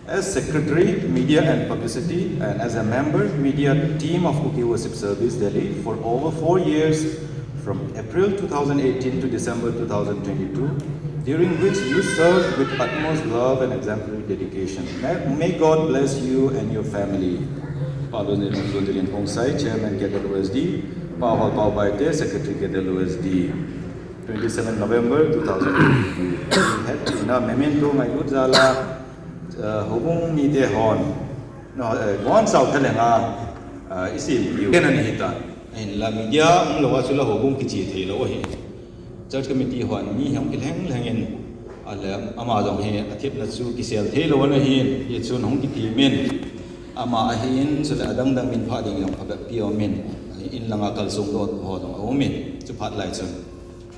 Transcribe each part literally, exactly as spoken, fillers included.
As Secretary, Media and Publicity, and as a member, Media Team of Kuki Worship Service Delhi for over four years, from April two thousand eighteen to December two thousand twenty-two, during which you served with utmost love and exemplary dedication. May, may God bless you and your family. Palo ne Lungzun Dilin Khongsai, Chairman K W S D, Pa Hol Pau Baite, Secretary K W S D. Twenty-seven November two thousand twenty-two. Hepina memento ngailut jal a, uh, houbung mite hon, no, uh, bon sao thaleng a, uh, isim piu. Kena ni hita. Ahinla media umlou a chu la houbung kiche thei lou ahi. Church committee hon mi hung kilheng lheng in, ale ama jong hi athepna chu kisel thei lou ana hin, hichun hung kitim in. Ama ahin, chule adang dang min pha ding jong phabep pi aum in, in langa kalsong doh ho jong aum in, chu phat lai chun.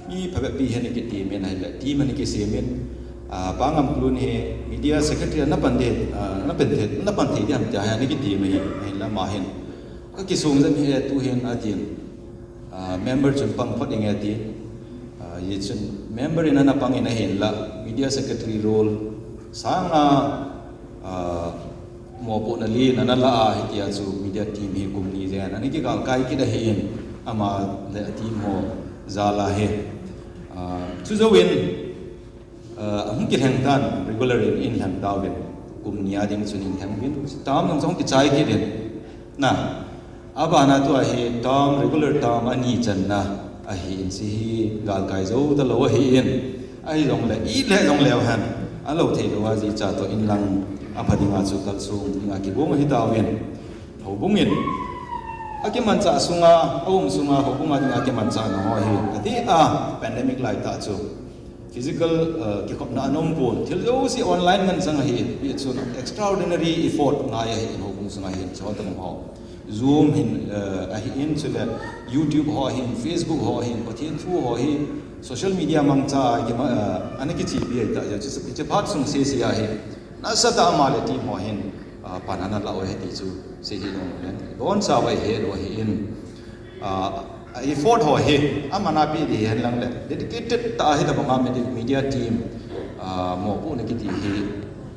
Mi phabep pi hi ana kitim in ahile, team ana kisem in, ah, Pa Ngamklun hi media secretary ana pan de, ah, ana pan thei, ana pan thei ding ham tia hi ana kitim in, ahinla ama hin. Ka kisung jeng hi e tu hin atin. Ah, member chun pang phot inge tin. Ah, hichun member in ana pang in ahinla, media secretary role sanga, ah, mopohna lien ana la a, hitia chu media team hi kum ni jen ana kigal kai kit ahin, ama le a team ho jal a hi. Ah, chu jouvin, ah, ahung kilheng tan, regular in in lheng tauvin, kum ni a ding chun in lheng uvin, term jong jong kichai kit in. Na, abana tua hi term, regular term ani channa ahin, hiche hi galkai jou talou ahin. Ahijongle, it le jongleu hen, alou thei lou a jicha toh in lang apha dinga chu kalsong dinga kigong ahi tauvin. Houbung in akimanchah sunga, aum sunga, houbung a dinga kimanchahna ho hi, adeh a pandemic lai tah chu physical, uh, kikhopna ana um pon, thil jouse online ngen chang ahi, hichun extraordinary effort ngai ahin, houbung sunga hin, chutobang ho. Zoom hin, uh, ahin, chule YouTube ho ahin, Facebook ho ahin, Pathen thu ho hi, social media mangcha a kima, uh, ana kichepi ahi tah jeh chun, hiche phat sung sese a hi, nasatah a ama le team ho hin, ah, pan ana la u ahi ti chu sei hi lou le. Boncha vai he lou ahin. Ah, effort ho hi, aman a pi ding hen lang le. Dedicated tah a hitobanga medi-, media team, ah, mopohna kiti hi.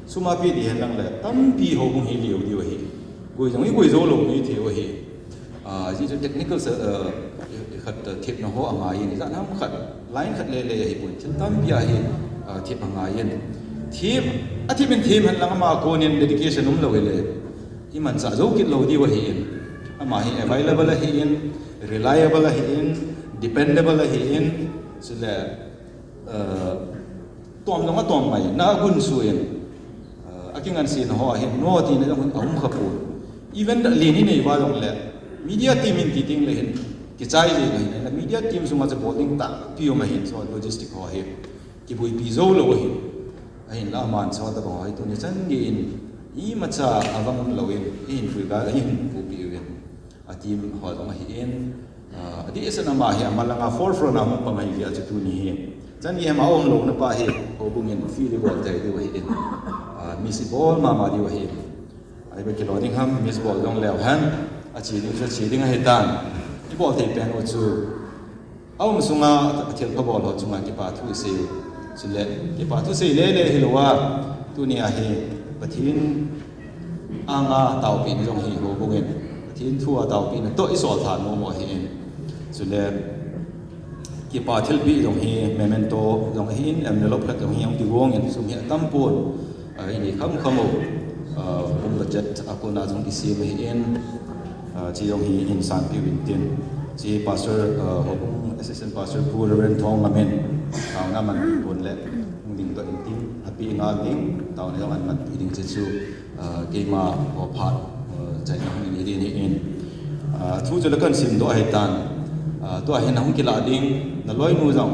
Sum a pi ding hen lang le. Tampi houbung hi liu diu ahi. Goi jong i goi jou lou ni thei u ahi. Ah, hiche technical sa, ah, khat, ah, thepna ho angai in, ijat ham khat, line khat le le ahipon, thil tampi ahi, ah, thep angai in. Thep, athep in thep hen lang ama konin dedication umlou hile, imanchah jou kit lou diu ahin. Ama hi available ahin, reliable ahin, dependable ahin, chule, ah, tom jong atom mai, na agunsu in, ah, akingansena ho ahin, no tina jong aum kha pon. Even len inei uva jongle, media team in ti teng le hin, kichai jeng ahin, media team sunga chu bol ding tampi um ahin, so logistic ho hi, kiboipi jou lou ahin, ahinla aman chutobang ho hi, tuni chan gei in, imacha avang lou in, eihin pui gal, eihin puipi uvin, a team ho jong ahin, Ah, adeh seh in ama hi, ama langa forefront a hung pang ahi jeh a chu tuni hi. Chan gei a um louna pa hi, houbung in field i bol thei diu ahin. Ah, miss i bol mama diu ahin. Ahi ba kilo ding ham, miss bol dong leu hen. Ache ding chu ache ding ahitan. I bol thei pen u chu. Aum sunga, athilpha bol ho chunga kipa thu i sei u. Chule, kipa thu sei le le hilou a. Tuni a hi, Pathen anga taopina jong hi houbung in, Pathen thu a taopina toh i sol tha nom u ahin. Chule, kipa thilpeh jong hi, memento jong ahin, envelope khat jong hi, hung kigong in, sum hi atam pon, ah, i nei kham kham u, ah, houbung budget a kona jong kisem ahin, ah, hiche jong hi hin sanpeh uvin tin. Hiche Pastor, ah, houbung Assistant Pastor Pu Reverend Thongngam in, taona aman pon le, hung ding toh in tin, happy nga ding, taona jong aman pi ding hiche chu, ah, keima ho phat, ah, chaina hung nei ding ahin. Ah, thu chu le kahin simdoh ahitan. Ah, tua hin hung kilah ding, na loinu jong.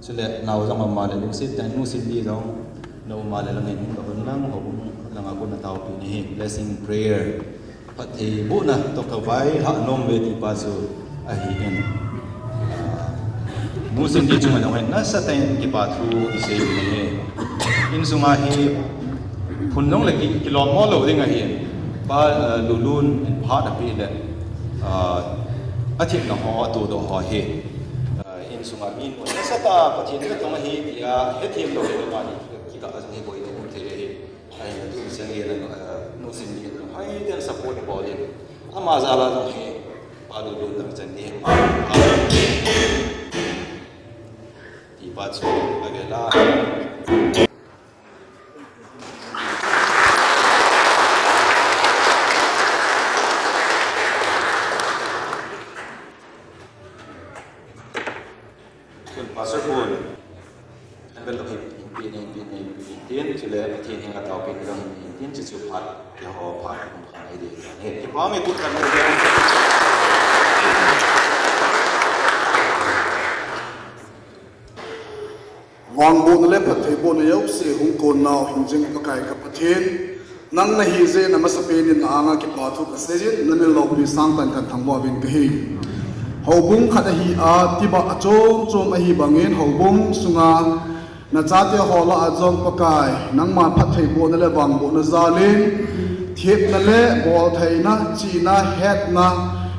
Chule nao jong ama le lungset tah in nu Cindy jong. Na u ama le lang in hung doh un lang, houbung langa kona taopina hi. Blessing prayer. Phattheibohna toh kavailhah nom uve ti pa chu ahin. Ah, nu Cindy chunga jong hin nasatah in kipa thu i sei u ahi. Insunga hi phun jong le ki, kilom mo lou ding ahin. Pa, ah, Lulun in phat apeh le, ah, athepna ho, atohdoh ho hi. Ah, insunga mi nu nasatah a Pathen katong ahi tia hethem lou le mani kikah a jong hi boina um thei ahi. Ahin, tu chan Bol in. Ama jal a jong hi, pa du du dang chan ni. Ti pa chu, a gel a. Chun Pastor Paul, envelope hi, pi nei, pi nei, pi nei, tin, chule Pathen henga taopi ni dong hin tin, chuchu phat, Jehovah phat, kum khan ei ding tan. He, kipa me kut kan mo. Vangbohna le phattheibohna jouse hung kon nau hingjing Pakai ka Pathen, nang nahi jeh in amasapen in na anga kipa thu kaseijin, namin loupi sangtah in kathangvah uvin kahi. Houbung khat ahi a, tibah achom chom ahi bangin houbung sunga nachate ho lah a jong Pakai, nangman phattheibohna le vangbohna jal in, thepna le boltheina, chihna, hetna,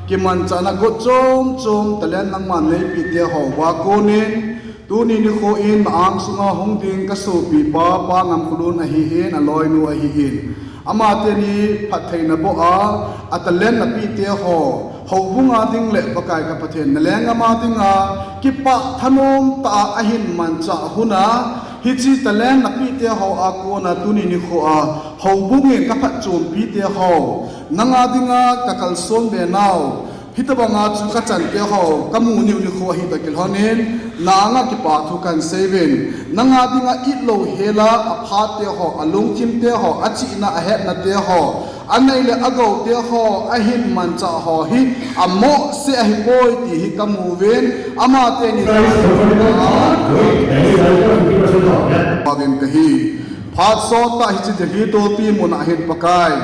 kimanchahna got chom chom, talent nangman neipeh te ho uva konin, tuni nikho in na angsunga hung ding ka sopipa, Pa Ngamkholun ahin, aloinu ahin. Amateni phattheina boh a, a talent napeh te ho, houbung a ding le Pakai ka Pathen, na lenggam a dinga, kipah thanom tah a ahin manchah hun a, hiche talent napeh te ho a kona tuni nikho a, houbung in ka phatchompi te ho, nanga dinga ka kalson be nau, hitobanga chu ka chan te ho, ka mu niu nikho ahi toh kilhonin, na anga kipa thu kan seiyuvin, nanga dinga itlou hel a, aphat te ho, alungthim te ho, achihna, ahetna te ho, anei le agou te ho, ahin manchah ho hi, amoh seh ahipoi ti hi ka mu uvin, amateni pavin kahi. Phat sot tah hiche Delhi Tolpi mun a hin Pakai,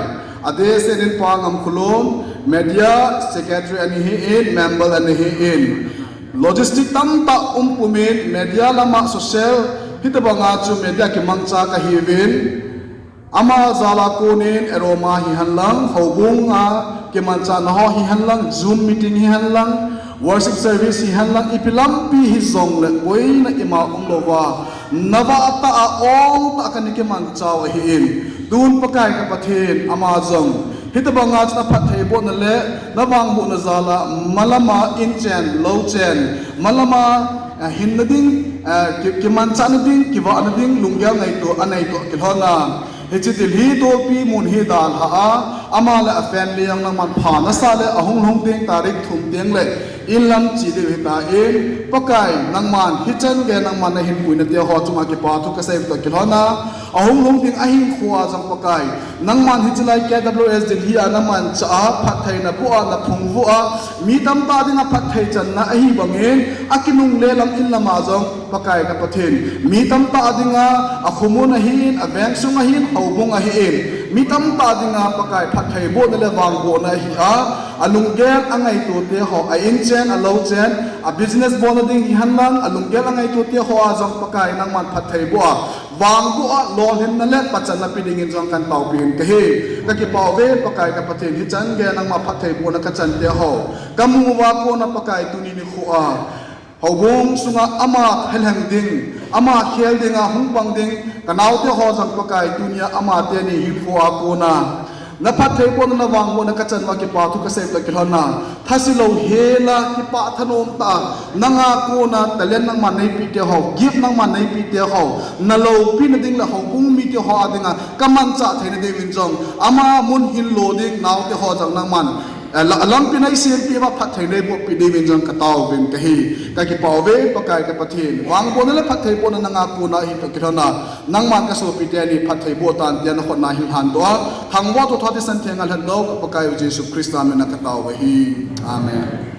adeh seh in Pa Ngamkholun, media secretary ana hin, member ana hin, logistic tamtah um pumin, media lama social, hitobanga chu media kimangcha kahiuvin, ama jal a konin aroma hihen lang, houbung a kimanchahna ho hihen lang, Zoom meeting hihen lang, worship service hihen lang, ipi lampi hijongle boina ima umlouva, navah tah a ong tah a kana kimanchah u ahin. Tun Pakai ka Pathen, ama jong hitobanga chu na phattheibohna le na vangbohna jal a, malama inchen, louchen, malama, eh, hinna ding, eh, ki, kimanchahna ding, kivahna ding, lunggel ngaito anei toh kilhon a, hiche Delhi Tolpi mun hi dalha a, ama le a family jong nangman pha nasa le ahung lhung ding tarik thum teng le inlam che diu ahitan, Pakai nangman hichan gei nangman nahin puina te ho chunga kipa thu kasei toh kilhon a, ahung lhung ding ahinkho a jong Pakai, nangman hiche lai K W S Delhi a namanchah a, phattheina boh a, naphungvuh a, mi tamtah dinga phatthei channa ahi bangin, akinungle lam inlam a jong Pakai ka Pathen, mi tamtah dinga, akhomun ahin, aveng sung ahin, houbung ahin, mi tamtah dinga Pakai phattheibohna le vangbohna ahi a, alunggel angaito te ho, a inchen, alouchen, a business bolna ding hihen lang, alunggel angaito te ho a jong Pakai nangman phattheiboh a, vangboh a, lolhinna le pachatna pe dingin jong kan taopi in kahi. Kakipah uve Pakai ka Pathen, hichan gei nangma phattheibohna kachan te ho kamu uva kona Pakai tuni nikho a, houbung sunga ama helheng ding, ama khel dinga hung pang ding, kanaote ho jong Pakai tunia amateni hinkho a kona na phattheibohna, na vangbohna kachan uva kipa thu kasei toh kilhon a, thase lou hel a, kipah thanom tah a, nanga kona talent nangman neipeh te ho, gift nangman neipeh te ho, naloupina ding le houbung mite ho a dinga kamanchah theina diuvin jong, ama mun hin lo ding naote ho jong nangman, eh, la, lampi neisempeh uva phatthei neibohpeh diuvin jong kataovin kahi. Kakipah uve Pakai ka Pathen, vangbohna le phattheibohna nanga kona ahi toh kilhon a, nangman kasopi teni phattheiboh tan tia nakhut na hin lhandoh a, thangvah toh thua thisan thenga lhatdoh ka Pakai u Jesu Christa mina katao u ahi. Amen.